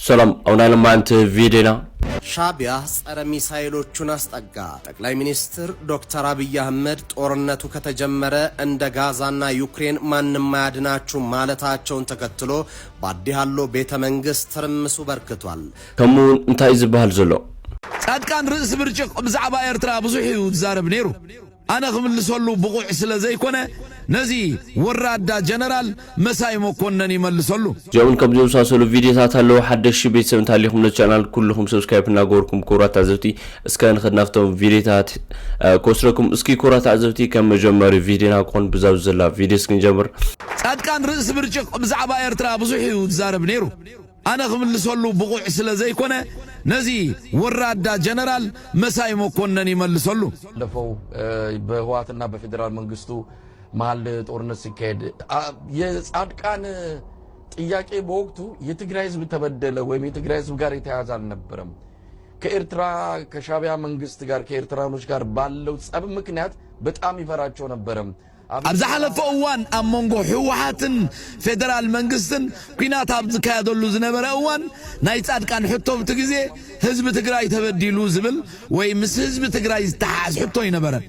ሰላም፣ ኣብ ናይ ሎማዓንቲ ቪድዮና ሻቢያ ጸረ ሚሳይሎቹን አስጠጋ። ጠቅላይ ሚኒስትር ዶክተር አብይ አህመድ ጦርነቱ ከተጀመረ እንደ ጋዛና ዩክሬን ማንም አያድናችሁ ማለታቸውን ተከትሎ ባዲ ሃሎ ቤተ መንግስት ትርምሱ በርክቷል። ከምኡ እውን እንታይ እዩ ዝበሃል ዘሎ? ጻድቃን ርእሲ ብርጭቕ ብዛዕባ ኤርትራ ብዙሕ እዩ ዝዛረብ ነይሩ። ኣነ ክምልሰሉ ብቑዕ ስለ ዘይኮነ ነዚ ወራዳ ጀነራል መሳይ መኮነን ይመልሰሉ። እዚኦምን ከምዚ ዝመሳሰሉ ቪድዮታት ኣለዉ። ሓደሽቲ ቤተሰብ እንተሃሊኹም ነቲ ቻናል ኩልኹም ሰብስክራይብ እናገበርኩም ክቡራት ተዓዘብቲ እስከ ንኸድ ናብቶም ቪድዮታት እ፣ ክወስደኩም። እስኪ ክቡራት ተዓዘብቲ ከም መጀመሪ ቪድዮና ክኾን ብዛብ ዘላ ቪድዮ እስኪ ንጀምር። ጻድቃን ርእሲ ብርጭቕ ብዛዕባ ኤርትራ ብዙሕ እዩ ዝዛረብ ነይሩ። ኣነ ክምልሰሉ ብቑዕ ስለ ዘይኮነ ነዚ ወራዳ ጀነራል መሳይ መኮነን ይመልሰሉ። ባለፈው በህወሓትና በፌዴራል መንግስቱ መሀል ጦርነት ሲካሄድ የጻድቃን ጥያቄ በወቅቱ የትግራይ ህዝብ ተበደለ ወይም የትግራይ ህዝብ ጋር የተያያዘ አልነበረም። ከኤርትራ ከሻቢያ መንግስት ጋር ከኤርትራኖች ጋር ባለው ጸብ ምክንያት በጣም ይፈራቸው ነበረ። ኣብ ዝሓለፈ እዋን ኣብ መንጎ ህወሓትን ፌደራል መንግስትን ኲናት ኣብ ዝካየደሉ ዝነበረ እዋን ናይ ጻድቃን ሕቶ ኣብቲ ግዜ ህዝቢ ትግራይ ተበዲሉ ዝብል ወይ ምስ ህዝቢ ትግራይ ዝተሓሓዝ ሕቶ ኣይነበረን።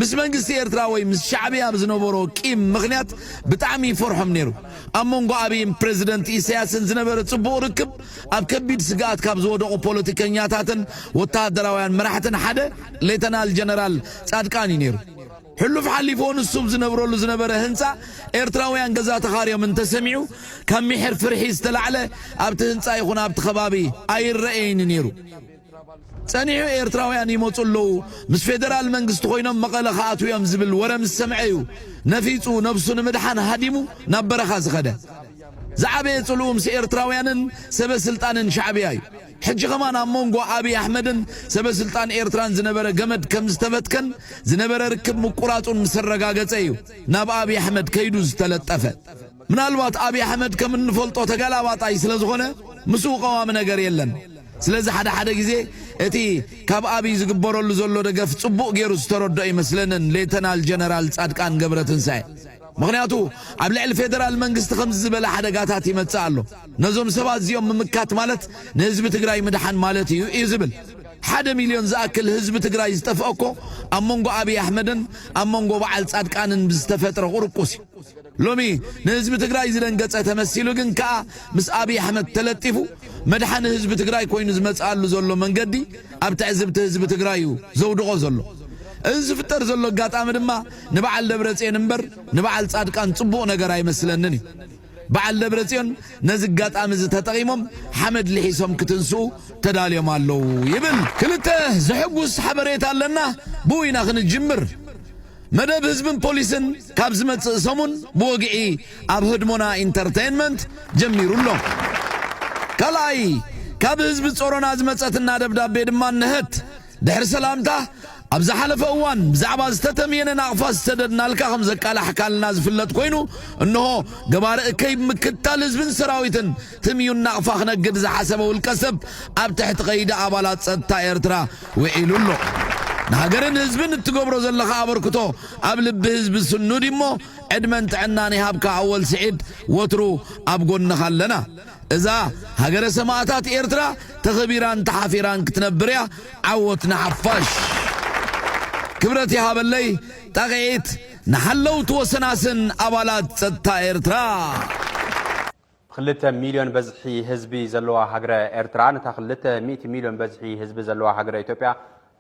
ምስ መንግስቲ ኤርትራ ወይ ምስ ሻዕብያ ኣብ ዝነበሮ ቂም ምኽንያት ብጣዕሚ ይፈርሖም ነይሩ። ኣብ መንጎ ኣብይን ፕሬዝደንት ኢሳያስን ዝነበረ ጽቡቕ ርክብ ኣብ ከቢድ ስግኣት ካብ ዝወደቑ ፖለቲከኛታትን ወተሃደራውያን መራሕትን ሓደ ሌተናል ጀነራል ጻድቃን እዩ ነይሩ። ሕሉፍ ሓሊፉ ንሱ ዝነብረሉ ዝነበረ ህንፃ ኤርትራውያን ገዛ ተኻርዮም እንተሰሚዑ ካብ ሚሕር ፍርሒ ዝተላዕለ ኣብቲ ህንፃ ይኹን ኣብቲ ከባቢ ኣይረኣይን ነይሩ። ጸኒሑ ኤርትራውያን ይመጹ ኣለዉ፣ ምስ ፌደራል መንግስቲ ኮይኖም መቐለ ክኣትዉ እዮም ዝብል ወረ ምስ ሰምዐ እዩ ነፊጹ ነብሱ ንምድሓን ሃዲሙ ናብ በረኻ ዝኸደ። ዝዓበየ ጽልኡ ምስ ኤርትራውያንን ሰበ ስልጣንን ሻዕብያ እዩ። ሕጂ ከማን ኣብ መንጎ ኣብይ ኣሕመድን ሰበ ስልጣን ኤርትራን ዝነበረ ገመድ ከም ዝተበትከን ዝነበረ ርክብ ምቁራጹን ምስ ኣረጋገጸ እዩ ናብ ኣብይ ኣሕመድ ከይዱ ዝተለጠፈ። ምናልባት ኣብይ ኣሕመድ ከም እንፈልጦ ተገላባጣይ ስለ ዝኾነ ምስኡ ቀዋሚ ነገር የለን። ስለዚ ሓደ ሓደ ግዜ እቲ ካብ ኣብይ ዝግበረሉ ዘሎ ደገፍ ጽቡቕ ገይሩ ዝተረድኦ ይመስለንን ሌተናል ጀነራል ጻድቃን ገብረትንሳኤ። ምኽንያቱ ኣብ ልዕሊ ፌደራል መንግስቲ ከምዚ ዝበለ ሓደጋታት ይመጽእ ኣሎ። ነዞም ሰባት እዚኦም ምምካት ማለት ንህዝቢ ትግራይ ምድሓን ማለት እዩ እዩ ዝብል። ሓደ ሚልዮን ዝኣክል ህዝቢ ትግራይ ዝጠፍአ እኮ ኣብ መንጎ ኣብይ ኣሕመድን ኣብ መንጎ በዓል ጻድቃንን ብዝተፈጥረ ቁርቁስ እዩ። ሎሚ ንህዝቢ ትግራይ ዝደንገጸ ተመሲሉ ግን ከኣ ምስ ኣብይ ኣሕመድ ተለጢፉ መድሓኒ ህዝቢ ትግራይ ኮይኑ ዝመጽኣሉ ዘሎ መንገዲ ኣብ ትዕዝብቲ ህዝቢ ትግራይ እዩ ዘውድቖ ዘሎ። እዚ ዝፍጠር ዘሎ ኣጋጣሚ ድማ ንበዓል ደብረጽዮን እምበር ንበዓል ጻድቃን ጽቡቕ ነገር ኣይመስለንን እዩ። በዓል ደብረጽዮን ነዚ ኣጋጣሚ እዚ ተጠቒሞም ሓመድ ልሒሶም ክትንስኡ ተዳልዮም ኣለዉ ይብል። ክልተ ዘሐጉስ ሓበሬታ ኣለና፣ ብኡ ኢና ክንጅምር። መደብ ህዝብን ፖሊስን ካብ ዝመጽእ ሰሙን ብወግዒ ኣብ ህድሞና ኢንተርቴይንመንት ጀሚሩ ኣሎ። ካልኣይ ካብ ህዝቢ ጾሮና ዝመጸትና ደብዳቤ ድማ እንሀት። ድሕሪ ሰላምታ ኣብ ዝሓለፈ እዋን ብዛዕባ ዝተተምየነ ናቕፋ ዝሰደድናልካ ከም ዘቃላሕካልና ዝፍለጥ ኮይኑ፣ እንሆ ገባሪ እከይ ብምክትታል ህዝብን ሰራዊትን ትምዩን ናቕፋ ክነግድ ዝሓሰበ ውልቀ ሰብ ኣብ ትሕቲ ቀይዲ ኣባላት ጸጥታ ኤርትራ ውዒሉ ኣሎ። ንሃገርን ህዝብን እትገብሮ ዘለኻ ኣበርክቶ ኣብ ልቢ ህዝቢ ስኑድ እሞ ዕድመን ጥዕናን ይሃብካ ኣወል ስዒድ፣ ወትሩ ኣብ ጎንኻ ኣለና። እዛ ሃገረ ሰማእታት ኤርትራ ተኸቢራን ተሓፊራን ክትነብር እያ። ዓወት ንሓፋሽ። ክብረት ይሃበለይ ጣቕዒት ንሓለውቲ ወሰናስን ኣባላት ጸጥታ ኤርትራ። ክልተ ሚልዮን በዝሒ ህዝቢ ዘለዋ ሃገረ ኤርትራ ነታ ክልተ ሚእቲ ሚልዮን በዝሒ ህዝቢ ዘለዋ ሃገረ ኢትዮጵያ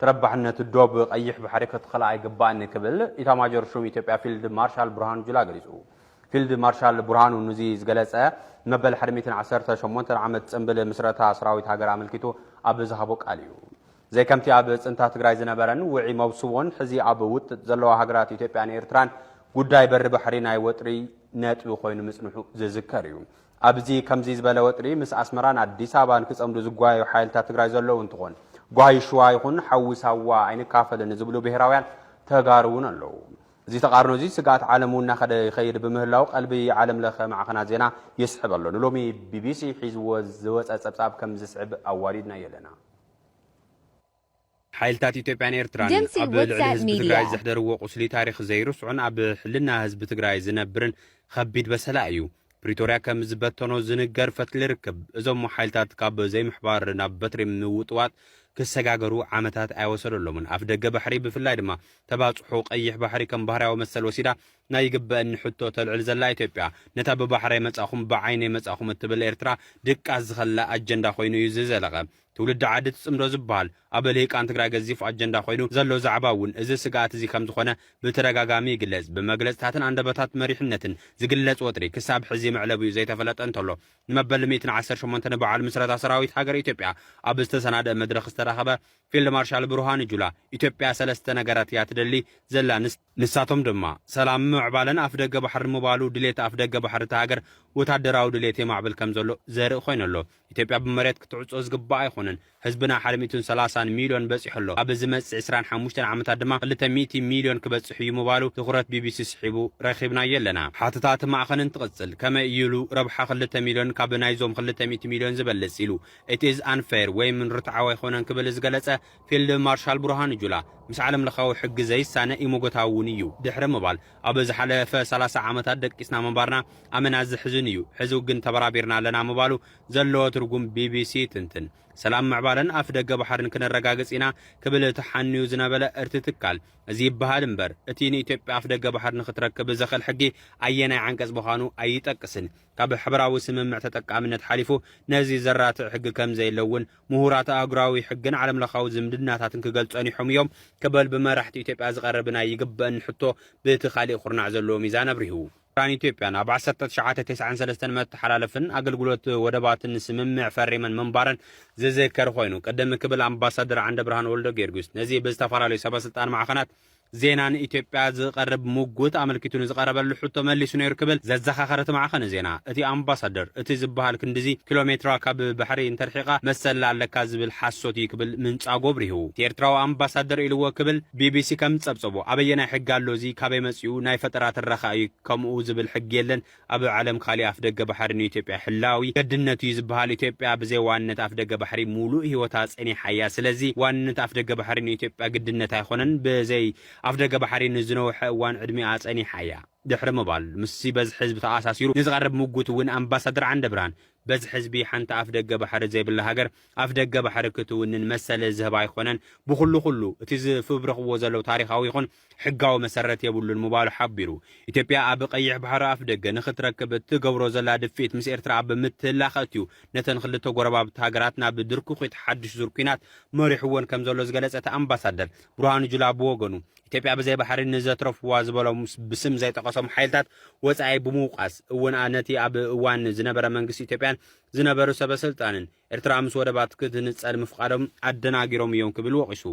ተረባሕነት ዶብ ቀይሕ ባሕሪ ክትኽልኣ ኣይግባእን ክብል ኢታማጆር ሹም ኢትዮጵያ ፊልድ ማርሻል ብርሃኑ ጁላ ገሊጹ። ፊልድ ማርሻል ብርሃኑ ንዚ ዝገለጸ መበል ሓደ ሚእትን ዓሰርተ ሸሞንተን ዓመት ጽንብል ምስረታ ሰራዊት ሃገር ኣመልኪቱ ኣብ ዝሃቦ ቃል እዩ። ዘይከምቲ ኣብ ጽንታ ትግራይ ዝነበረን ውዒ መብስቦን ሕዚ ኣብ ውጥጥ ዘለዋ ሃገራት ኢትዮጵያን ኤርትራን ጉዳይ በሪ ባሕሪ ናይ ወጥሪ ነጥቢ ኮይኑ ምጽንሑ ዝዝከር እዩ። ኣብዚ ከምዚ ዝበለ ወጥሪ ምስ ኣስመራን ኣዲስ ኣበባን ክጸምዱ ዝጓየዩ ሓይልታት ትግራይ ዘለዉ እንትኾን ጓሂ ሽዋ ይኹን ሓዊ ሳዋ ኣይንካፈልን ዝብሉ ብሄራውያን ተጋሩ እውን ኣለዉ። እዚ ተቓርኖ እዚ ስግኣት ዓለም እውን እናኸደ ይኸይድ ብምህላው ቀልቢ ዓለም ለኸ ማዕኸናት ዜና ይስሕብ ኣሎ። ንሎሚ ቢቢሲ ሒዝዎ ዝወፀ ፀብፃብ ከም ዝስዕብ ኣዋዲድናዮ ኣለና። ሓይልታት ኢትዮጵያን ኤርትራን ኣብ ልዕሊ ህዝቢ ትግራይ ዘሕደርዎ ቁስሊ ታሪኽ ዘይርስዑን ኣብ ሕልና ህዝቢ ትግራይ ዝነብርን ከቢድ በሰላ እዩ። ፕሪቶርያ ከም ዝበተኖ ዝንገር ፈትሊ ርክብ እዞም ሓይልታት ካብ ዘይምሕባር ናብ በትሪ ምውጥዋጥ ክሰጋገሩ ዓመታት ኣይወሰደሎምን። ኣፍ ደገ ባሕሪ ብፍላይ ድማ ተባጽሑ ቀይሕ ባሕሪ ከም ባህርያዊ መሰል ወሲዳ ናይ ይግበአኒ ሕቶ ተልዕል ዘላ ኢትዮጵያ፣ ነታ ብባሕሪ መጻኹም ብዓይኒ መጻኹም እትብል ኤርትራ ድቃስ ዝኸላ ኣጀንዳ ኮይኑ እዩ ዝዘለቐ። ትውልዲ ዓዲ ትጽምዶ ዝበሃል ኣብ ልሂቃን ትግራይ ገዚፍ ኣጀንዳ ኮይኑ ዘሎ ዛዕባ እውን እዚ ስግኣት እዚ ከም ዝኾነ ብተደጋጋሚ ይግለጽ። ብመግለጽታትን ኣንደበታት መሪሕነትን ዝግለጽ ወጥሪ ክሳብ ሕዚ መዕለቢኡ ዘይተፈለጠ እንተሎ፣ ንመበል ሚእትን ዓሰርተ ሸሞንተ ንበዓል ምስረታ ሰራዊት ሃገር ኢትዮጵያ ኣብ ዝተሰናደአ መድረኽ ዝተረኸበ ፊልድ ማርሻል ብርሃኑ ጁላ፣ ኢትዮጵያ ሰለስተ ነገራት እያ ትደሊ ዘላ። ንስ-፣ ንሳቶም ድማ ሰላም፣ ምዕባለን ኣፍ ደገ ባሕሪ ምባሉ ድሌት ኣፍ ደገ ባሕሪ እታ ሃገር ወታደራዊ ድሌት የማዕብል ከም ዘሎ ዘርኢ ኮይኑ ኣሎ። ኢትዮጵያ ብመሬት ክትዕጾ ዝግባእ ኣይኮነን። ህዝብና ሓደ ሚእትን ሰላሳን ሚልዮን በጺሑ ኣሎ። ኣብ ዝመጽእ ዕስራን ሓሙሽተን ዓመታት ድማ ክልተ ሚእቲ ሚልዮን ክበጽሕ እዩ ምባሉ ትኹረት ቢቢሲ ስሒቡ ረኺብናዮ ኣለና። ሓተታ እቲ ማዕኸን እንትቕጽል፣ ከመይ እዩ ኢሉ ረብሓ ክልተ ሚልዮን ካብ ናይዞም ክልተ ሚእቲ ሚልዮን ዝበልጽ ኢሉ፣ it is unfair ወይም ርትዓዊ ኣይኮነን ክብል ዝገለጸ ፊልድ ማርሻል ብርሃኑ ጁላ፣ ምስ ዓለም ለኻዊ ሕጊ ዘይሳነ ኢሞጎታዊ እውን እዩ ድሕሪ ምባል፣ ኣብ ዝሓለፈ ሰላሳ ዓመታት ደቂስና ምንባርና ኣመና ዘሕዝን እዩ፣ ሕዚ ግን ተበራቢርና ኣለና ምባሉ ዘለዎ ትርጉም ቢቢሲ ይትንትን። ሰላም ምዕባለን ኣፍ ደገ ባሕርን ክነረጋግጽ ኢና ክብል ተሓንዩ ዝነበለ እርቲ ትካል፣ እዚ ይበሃል እምበር፣ እቲ ንኢትዮጵያ ኣፍ ደገ ባሕሪ ንክትረክብ ዘኽእል ሕጊ ኣየናይ ዓንቀጽ ምዃኑ ኣይጠቅስን። ካብ ሕብራዊ ስምምዕ ተጠቃምነት ሓሊፉ ነዚ ዘራትዕ ሕጊ ከም ዘየለ እውን ምሁራት ኣህጉራዊ ሕግን ዓለም ለኻዊ ዝምድናታትን ክገልጹ ጸኒሖም እዮም ክብል ብመራሕቲ ኢትዮጵያ ዝቐረበ ናይ ይግበእኒ ሕቶ በቲ ካሊእ ኩርናዕ ዘለዎ ሚዛን ኣብሪሁ። ኤርትራን ኢትዮጵያን ኣብ ዓሰርተ ትሽዓተ ተስዓን ሰለስተን መተሓላለፍን ኣገልግሎት ወደባትን ስምምዕ ፈሪመን ምንባረን ዝዝከር ኮይኑ፣ ቅድም ክብል ኣምባሳደር ዓንደብርሃን ወልደጊዮርጊስ ነዚ ብዝተፈላለዩ ሰበስልጣን ማዕኸናት ዜናን ኢትዮጵያ ዝቐርብ ምጉት ኣመልኪቱ ንዝቐረበሉ ሕቶ መሊሱ ነይሩ ክብል ዘዘኻኸረ እቲ ማዕኸን ዜና፣ እቲ ኣምባሳደር፣ እቲ ዝበሃል ክንድዚ ኪሎ ሜትራ ካብ ባሕሪ እንተርሒቓ መሰላ ኣለካ ዝብል ሓሶት እዩ ክብል ምንጻጉ ኣብሪሁ። እቲ ኤርትራዊ ኣምባሳደር ኢልዎ ክብል ቢቢሲ ከም ዝጸብጸቦ፣ ኣበየናይ ሕጊ ኣሎ እዚ? ካበይ መጺኡ? ናይ ፈጠራ ትረኻ እዩ። ከምኡ ዝብል ሕጊ የለን። ኣብ ዓለም ካሊእ ኣፍ ደገ ባሕሪ ንኢትዮጵያ ህላዊ ገድነቱ እዩ ዝበሃል። ኢትዮጵያ ብዘይ ዋንነት ኣፍ ደገ ባሕሪ ሙሉእ ህይወታ ጸኒሓ እያ። ስለዚ ዋንነት ኣፍ ደገ ባሕሪ ንኢትዮጵያ ግድነት ኣይኾነን። ብዘይ ኣፍ ደገ ባሕሪ ንዝነውሐ እዋን ዕድሚኣ ጸኒሓ እያ ድሕሪ ምባል፣ ምስዚ በዝሒ ህዝቢ ተኣሳሲሩ ንዝቐርብ ምጉት እውን ኣምባሳደር ዓንደብርሃን፣ በዝሒ ህዝቢ ሓንቲ ኣፍ ደገ ባሕሪ ዘይብላ ሃገር ኣፍ ደገ ባሕሪ ክትውንን መሰል ዝህብ ኣይኾነን። ብኹሉ ኩሉ እቲ ዝፍብረኽዎ ዘለዉ ታሪኻዊ ይኹን ሕጋዊ መሰረት የብሉን ምባሉ ሓቢሩ። ኢትዮጵያ ኣብ ቀይሕ ባሕሪ ኣፍ ደገ ንኽትረክብ እትገብሮ ዘላ ድፍኢት ምስ ኤርትራ ኣብ ምትህልላኽ ኣእትዩ ነተን ክልተ ጎረባብቲ ሃገራት ናብ ድርኩኺት ሓድሽ ዙር ኲናት መሪሕወን ከም ዘሎ ዝገለጸ እቲ ኣምባሳደር፣ ብርሃኑ ጁላ ብወገኑ፣ ኢትዮጵያ ብዘይ ባሕሪ ንዘትረፍዋ ዝበሎም ብስም ዘይጠቐሶም ሓይልታት ወጻኢ ብምውቃስ እውን ነቲ ኣብ እዋን ዝነበረ መንግስቲ ኢትዮጵያን ዝነበሩ ሰበ ስልጣንን ኤርትራ ምስ ወደባት ክትንጸል ምፍቃዶም ኣደናጊሮም እዮም ክብል ወቒሱ።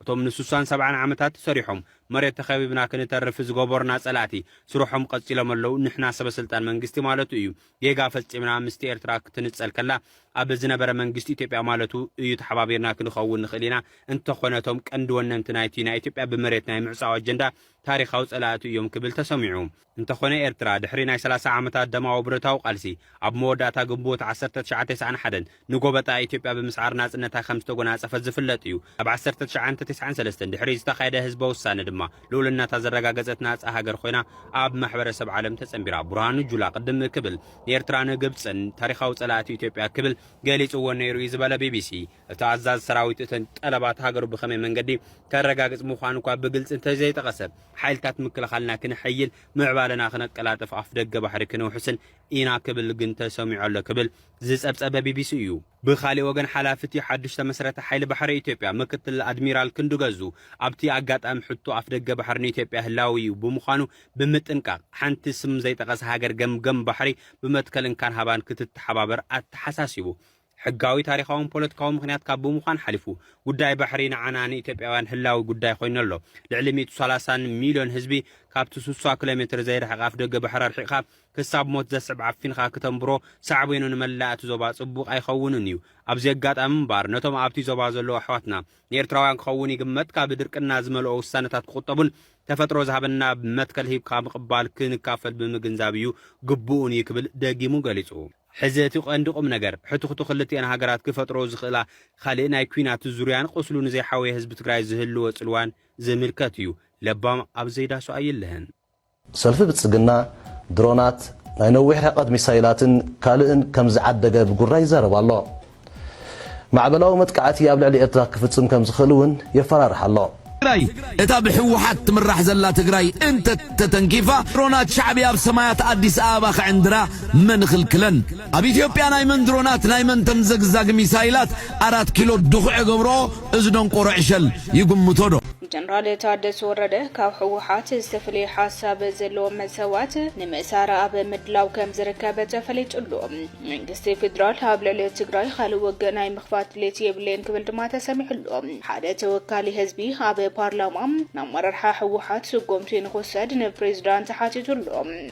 እቶም ንስሳን ሰብዓን ዓመታት ሰሪሖም መሬት ተኸቢብና ክንተርፍ ዝገበሩና ጸላእቲ ስርሖም ቀጺሎም ኣለዉ። ንሕና ሰበ ስልጣን መንግስቲ ማለቱ እዩ። ጌጋ ፈጺምና ምስቲ ኤርትራ ክትንጸል ከላ ኣብ ዝነበረ መንግስቲ ኢትዮጵያ ማለቱ እዩ ተሓባቢርና ክንኸውን ንኽእል ኢና። እንተኾነ እቶም ቀንዲ ወነንቲ ናይቲ ናይ ኢትዮጵያ ብመሬት ናይ ምዕጻው ኣጀንዳ ታሪኻዊ ጸላእቱ እዮም ክብል ተሰሚዑ። እንተኾነ ኤርትራ ድሕሪ ናይ ሰላሳ ዓመታት ደማዊ ብረታዊ ቃልሲ ኣብ መወዳእታ ግንቦት ዓሰርተ ትሽዓተ ተስዓን ሓደን ንጎበጣ ኢትዮጵያ ብምስዓር ናጽነታ ከም ዝተጎናጸፈት ዝፍለጥ እዩ። ኣብ ዓሰርተ ትሽዓተ ተስዓን ሰለስተን ድሕሪ ዝተኻየደ ህዝባዊ ውሳነ ድማ ልኡልነታ ዘረጋገጸት ናጻ ሃገር ኮይና ኣብ ማሕበረሰብ ዓለም ተጸንቢራ። ብርሃኑ ጁላ ቅድም ክብል ንኤርትራን ግብጽን ታሪኻዊ ጸላእቲ ኢትዮጵያ ክብል ገሊጽዎ ነይሩ እዩ ዝበለ ቢቢሲ፣ እቲ ኣዛዚ ሰራዊት እተን ጠለባት ሃገሩ ብኸመይ መንገዲ ከረጋግጽ ምዃኑ እኳ ብግልጺ እንተዘይጠቐሰ፣ ሓይልታት ምክልኻልና ክነሐይል፣ ምዕባለና ክነቀላጥፍ፣ ኣፍ ደገ ባሕሪ ክነውሕስን ኢና ክብል ግን ተሰሚዑ ኣሎ ክብል ዝጸብጸበ ቢቢሲ እዩ። ብኻሊእ ወገን፣ ሓላፊ እቲ ሓድሽ ተመስረተ ሓይሊ ባሕሪ ኢትዮጵያ ምክትል ኣድሚራል ክንዱ ገዙ ኣብቲ ኣጋጣሚ ሕቶ ኣፍ ደገ ባሕሪ ንኢትዮጵያ ህላዊ እዩ ብምዃኑ ብምጥንቃቕ፣ ሓንቲ ስም ዘይጠቐሰ ሃገር ገምገም ባሕሪ ብመትከል እንካን ሃባን ክትተሓባበር ኣተሓሳሲቡ። ሕጋዊ፣ ታሪኻውን ፖለቲካዊ ምኽንያት ካብ ብምዃን ሓሊፉ፣ ጉዳይ ባሕሪ ንዓና ንኢትዮጵያውያን ህላዊ ጉዳይ ኮይኑ ኣሎ። ልዕሊ ሚእቲ ሰላሳን ሚልዮን ህዝቢ ካብቲ ስሳ ኪሎ ሜትር ዘይርሕቕ ኣፍ ደገ ባሕሪ ኣርሒቕካ ክሳብ ሞት ዘስዕብ ዓፊንኻ ክተንብሮ ሳዕቤኑ ንመላእ እቲ ዞባ ጽቡቕ ኣይኸውንን እዩ። ኣብዚ ኣጋጣሚ እምበኣር ነቶም ኣብቲ ዞባ ዘለዉ ኣሕዋትና፣ ንኤርትራውያን ክኸውን ይግመት፣ ካብ ድርቅና ዝመልኦ ውሳነታት ክቑጠቡን ተፈጥሮ ዝሃበና መትከል ሂብካ ምቕባል ክንካፈል ብምግንዛብ እዩ ግቡእን እዩ ክብል ደጊሙ ገሊጹ። ሕዚ እቲ ቀንዲ ቁም ነገር፣ ሕቱኽቱ ክልቲኤን ሃገራት ክፈጥሮ ዝኽእላ ካልእ ናይ ኲናት ዙርያን ቁስሉ ንዘይሓወየ ህዝቢ ትግራይ ዝህልዎ ጽልዋን ዝምልከት እዩ። ለባም ኣብ ዘይዳሱ ኣይልህን። ሰልፊ ብልጽግና ድሮናት ናይ ነዊሕ ርሕቀት ሚሳይላትን ካልእን ከም ዝዓደገ ብጉራ ይዛረብ ኣሎ። ማዕበላዊ መጥቃዕቲ ኣብ ልዕሊ ኤርትራ ክፍጽም ከም ዝኽእል እውን የፈራርሕ ኣሎ። ትግራይ እታ ብህወሓት ትምራሕ ዘላ ትግራይ እንተተተንኪፋ ድሮናት ሻዕብያ ኣብ ሰማያት ኣዲስ ኣበባ ክዕንድራ መን ይኽልክለን? ኣብ ኢትዮጵያ ናይ መን ድሮናት ናይ መን ተምዘግዛግ ሚሳይላት ኣራት ኪሎ ድኹዕ ገብሮ እዚ ደንቆሮ ዕሸል ይግምቶ ዶ? ጀነራል ታደሰ ወረደ ካብ ህወሓት ዝተፈለየ ሓሳብ ዘለዎም ሰባት ንምእሳር ኣብ ምድላው ከም ዝርከብ ተፈሊጡ ኣሎ። መንግስቲ ፌደራል ኣብ ልዕሊ ትግራይ ካልእ ውግእ ናይ ምኽፋት ድሌት የብለይን ክብል ድማ ተሰሚዑ ኣሎ። ሓደ ተወካሊ ህዝቢ ኣብ ፓርላማ ንኣመራርሓ ህወሓት ስጎምቲ ንኽወሰድ ንፕሬዚዳንት ሓቲቱ ኣሎ።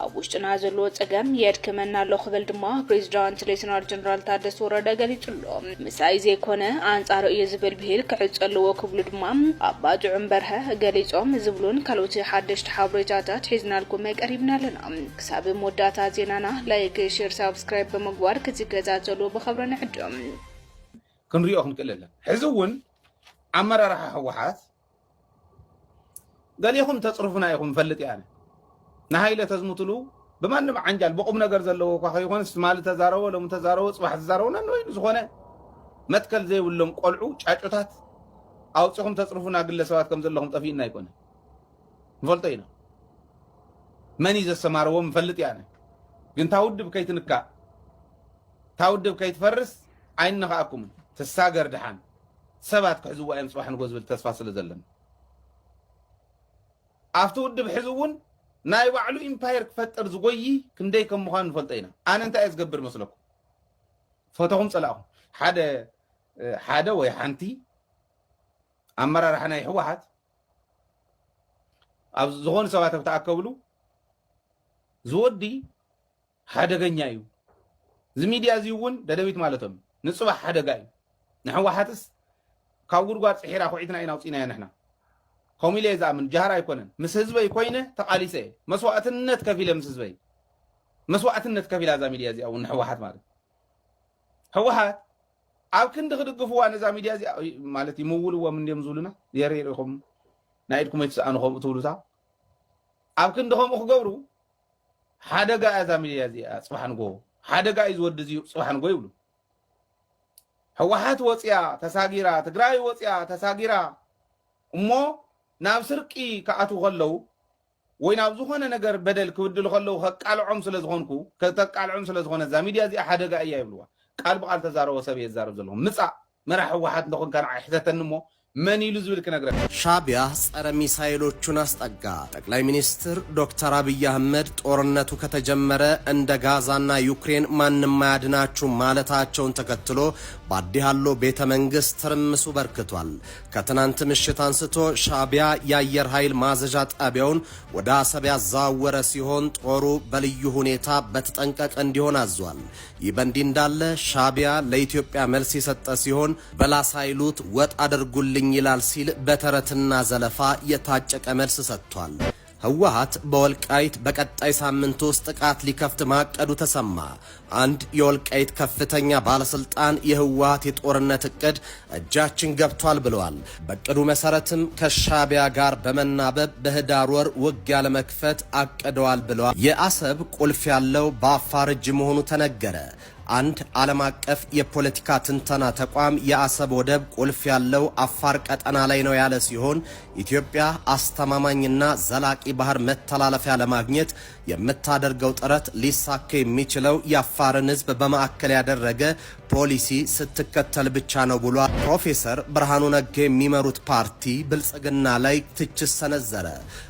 ኣብ ውሽጥና ዘሎ ፀገም የድክመና ኣሎ ክብል ድማ ፕሬዚዳንት ሌተናል ጀነራል ታደሰ ወረደ ገሊጹ ኣሎ። ምሳይ ዘይኮነ ኣንጻሩ እዩ ዝብል ብሂል ክዕጾ ኣለዎ ክብሉ ድማ ኣባ ጥዑም በርሀ ገሊጾም ዝብሉን ካልኦት ሓደሽቲ ሓበሬታታት ሒዝናልኩም ቀሪብና ኣለና። ክሳብ መወዳእታ ዜናና ላይክ፣ ሼር፣ ሳብስክራይብ ብምግባር ክትከታተሉ ብኽብሪ ንዕድም። ክንሪኦ ክንክእል ኣለና። ሕዚ እውን ኣመራርሓ ህወሓት ገሊኹም ተፅርፉና ኢኹም፣ ፈልጥ እየ ኣነ። ንሃይለ ተዝሙትሉ ብማንም ዓንጃል ብቁም ነገር ዘለዎ እኳ ከይኮነስ ትማሊ ተዛረቦ፣ ሎሚ ተዛረቦ፣ ፅባሕ ዝዛረቦ ነንወይኑ ዝኾነ መትከል ዘይብሎም ቆልዑ ጫጩታት ኣውፂኹም ተፅርፉና ግለሰባት ከም ዘለኹም ጠፊእና ኣይኮነ፣ ንፈልጦ ኢና። መን እዩ ዘሰማረዎም ንፈልጥ እየ ኣነ። ግን እታ ውድብ ከይትንካእ፣ እታ ውድብ ከይትፈርስ ኣይንነኻእኩምን። ትሳገር ድሓን ሰባት ክሕዝዋ እዮም ፅባሕ ንጎ ዝብል ተስፋ ስለ ዘለና። ኣብቲ ውድብ ሕዚ እውን ናይ ባዕሉ ኢምፓየር ክፈጥር ዝጎይ ክንደይ ከም ምዃኑ ንፈልጦ ኢና። ኣነ እንታይ እየ ዝገብር መስለኩም? ፈተኹም ፀላእኹም ሓደ ሓደ ወይ ሓንቲ ኣመራርሓ ናይ ህወሓት ኣብ ዝኾኑ ሰባት ኣብ ተኣከብሉ ዝወዲ ሓደገኛ እዩ። እዚ ሚድያ እዚ እውን ደደቢት ማለቶም ንፅባሕ ሓደጋ እዩ። ንህወሓትስ ካብ ጉድጓድ ፅሒራ ኩዒትና ኢና ኣውፂእናዮ ንሕና። ከምኡ ኢለ እየ ዝኣምን። ጃህራ ኣይኮነን። ምስ ህዝበይ ኮይነ ተቓሊሰ እየ። መስዋእትነት ከፊለ ምስ ህዝበይ መስዋእትነት ከፊላ እዛ ሚድያ እዚኣ እውን ንህወሓት ማለት ህወሓት ኣብ ክንዲ ክድግፍዋ ነዛ ሚድያ እዚኣ ማለት ይምውልዎም እንዲዮም ዝብሉና የርኢ ኢኹም ናይ ኢድኩም ኣይትስኣኑ ከምኡ ትብሉታ ኣብ ክንዲ ከምኡ ክገብሩ ሓደጋ እያ እዛ ሚድያ እዚኣ ፅባሕ ንጎ ሓደጋ እዩ ዝወዲ እዚ ፅባሕ ንጎ ይብሉ ህወሓት ወፅያ ተሳጊራ ትግራይ ወፅያ ተሳጊራ እሞ ናብ ስርቂ ክኣትዉ ከለዉ ወይ ናብ ዝኾነ ነገር በደል ክብድሉ ከለዉ ከቃልዖም ስለ ዝኾንኩ ከተቃልዖም ስለ ዝኾነ እዛ ሚድያ እዚኣ ሓደጋ እያ ይብልዋ ቃል ብቃል ተዛረቦ ሰብ እየ ዝዛረብ ዘለኹ ምፃእ መራሕ ህወሓት እንደኾንካ ንዓይ ሕተተኒ እሞ መን ኢሉ ዝብል ክነግረካ ሻቢያ ጸረ ሚሳይሎቹን አስጠጋ። ጠቅላይ ሚኒስትር ዶክተር አብይ አህመድ ጦርነቱ ከተጀመረ እንደ ጋዛና ዩክሬን ማንም አያድናችሁም ማለታቸውን ተከትሎ በአዲ ሃሎ ቤተ መንግስት ትርምሱ በርክቷል። ከትናንት ምሽት አንስቶ ሻቢያ የአየር ኃይል ማዘዣ ጣቢያውን ወደ አሰብ ያዘዋወረ ሲሆን ጦሩ በልዩ ሁኔታ በተጠንቀቅ እንዲሆን አዟል። ይህ በእንዲህ እንዳለ ሻቢያ ለኢትዮጵያ መልስ የሰጠ ሲሆን በላ ሳይሉት ወጥ አድርጉልኝ ይላል ሲል በተረትና ዘለፋ የታጨቀ መልስ ሰጥቷል። ህወሓት በወልቃይት በቀጣይ ሳምንት ውስጥ ጥቃት ሊከፍት ማቀዱ ተሰማ። አንድ የወልቃይት ከፍተኛ ባለስልጣን የህወሓት የጦርነት እቅድ እጃችን ገብቷል ብለዋል። በቅዱ መሰረትም ከሻቢያ ጋር በመናበብ በህዳር ወር ውጊያ ለመክፈት አቅደዋል ብለዋል። የአሰብ ቁልፍ ያለው በአፋር እጅ መሆኑ ተነገረ። አንድ ዓለም አቀፍ የፖለቲካ ትንተና ተቋም የአሰብ ወደብ ቁልፍ ያለው አፋር ቀጠና ላይ ነው ያለ ሲሆን ኢትዮጵያ አስተማማኝና ዘላቂ ባህር መተላለፊያ ለማግኘት የምታደርገው ጥረት ሊሳካ የሚችለው የአፋርን ህዝብ በማዕከል ያደረገ ፖሊሲ ስትከተል ብቻ ነው ብሏል። ፕሮፌሰር ብርሃኑ ነጋ የሚመሩት ፓርቲ ብልጽግና ላይ ትችት ሰነዘረ።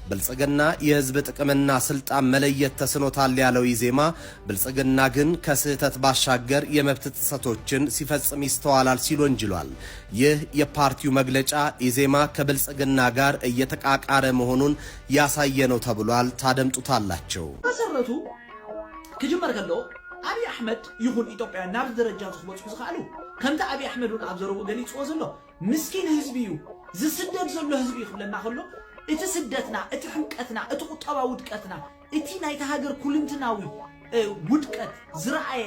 ብልጽግና የህዝብ ጥቅምና ስልጣን መለየት ተስኖታል ያለው ኢዜማ ብልጽግና ግን ከስህተት ባሻገር የመብት ጥሰቶችን ሲፈጽም ይስተዋላል ሲል ወንጅሏል። ይህ የፓርቲው መግለጫ ኢዜማ ከብልጽግና ጋር እየተቃቃረ መሆኑን ያሳየ ነው ተብሏል። ታደምጡታላቸው። መሰረቱ ክጅመር ከሎ ኣብይ ኣሕመድ ይኹን ኢትዮጵያ ናብዚ ደረጃ እዚ ክበፅሑ ዝኸኣሉ ከምቲ ኣብይ ኣሕመድ እውን ኣብ ዘረብኡ ገሊፅዎ ዘሎ ምስኪን ህዝቢ እዩ ዝስደድ ዘሎ ህዝቢ እዩ ክብለና ከሎ እቲ ስደትና እቲ ሕምቀትና እቲ ቁጠባ ውድቀትና እቲ ናይታ ሃገር ኩልንትናዊ ውድቀት ዝረኣየ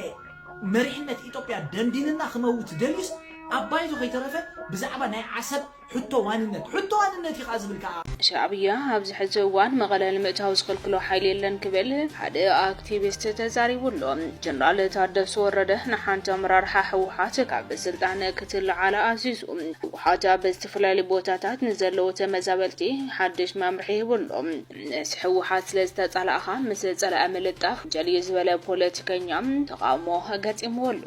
መሪሕነት ኢትዮጵያ ደንዲንና ክመውት ደልዩስ ኣብ ባይቶ ከይተረፈ ብዛዕባ ናይ ዓሰብ ሕቶ ዋንነት፣ ሕቶ ዋንነት እዩ ከዓ ዝብል ከዓ። ሻዕብያ ኣብዚ ሕዚ እዋን መቐለ ንምእታው ዝኽልክሎ ሓይሊ የለን ክብል ሓደ ኣክቲቪስት ተዛሪቡ ኣሎ። ጀነራል ታደሰ ወረደ ንሓንቲ ኣመራርሓ ህወሓት ካብ ስልጣን ክትለዓላ ኣዚዙ። ህወሓት ኣብ ዝተፈላለዩ ቦታታት ንዘለዉ ተመዛበልቲ ሓድሽ መምርሒ ሂቡ ኣሎ። ምስ ህወሓት ስለ ዝተፃላእኻ ምስ ፀላኢ ምልጣፍ ወንጀል እዩ ዝበለ ፖለቲከኛ ተቓውሞ ገጢምዎ ኣሎ።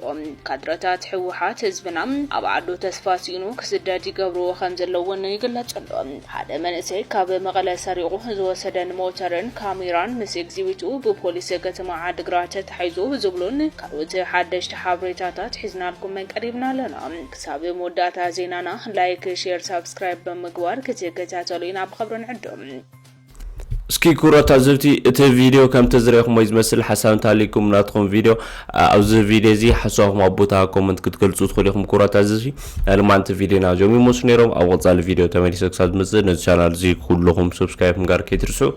ካድረታት ህወሓት ህዝብና ኣብ ዓዱ ተስፋ ስኢኑ ክስደድ ይገብርዎ ከም ዘለዉ እውን ይግለፅ ኣሎ። ሓደ መንእሰይ ካብ መቐለ ሰሪቑ ዝወሰደን ሞተርን ካሜራን ምስ ኤግዚቢቱ ብፖሊስ ከተማ ዓድግራት ተታሒዙ ዝብሉን ካልኦት ሓደሽቲ ሓበሬታታት ሒዝናልኩም ቀሪብና ኣለና። ክሳብ መወዳእታ ዜናና ላይክ፣ ሼር፣ ሳብስክራይብ ብምግባር ክትከታተሉና ብኽብሪ ንዕድም። እስኪ ክቡራት ኣዘብቲ፣ እቲ ቪድዮ ከም ተዝረኹሞ ዝመስል ሓሳብ እንተሃልይኩም ናትኩም ቪድዮ ኣብዚ ቪድዮ እዚ ሓሳብኩም ኣብ ቦታ ኮመንት ክትገልፁ ትኽእሉ ኢኹም። ክቡራት ኣዘብቲ፣ ናይ ልማንቲ ቪድዮና ዞም ይመስሉ ነይሮም። ኣብ ቀፃሊ ቪድዮ ተመሊሰ ክሳብ ዝመፅእ ነዚ ቻናል እዚ ኩልኹም ሰብስክራይብ ምግባር ከይትርስዑ።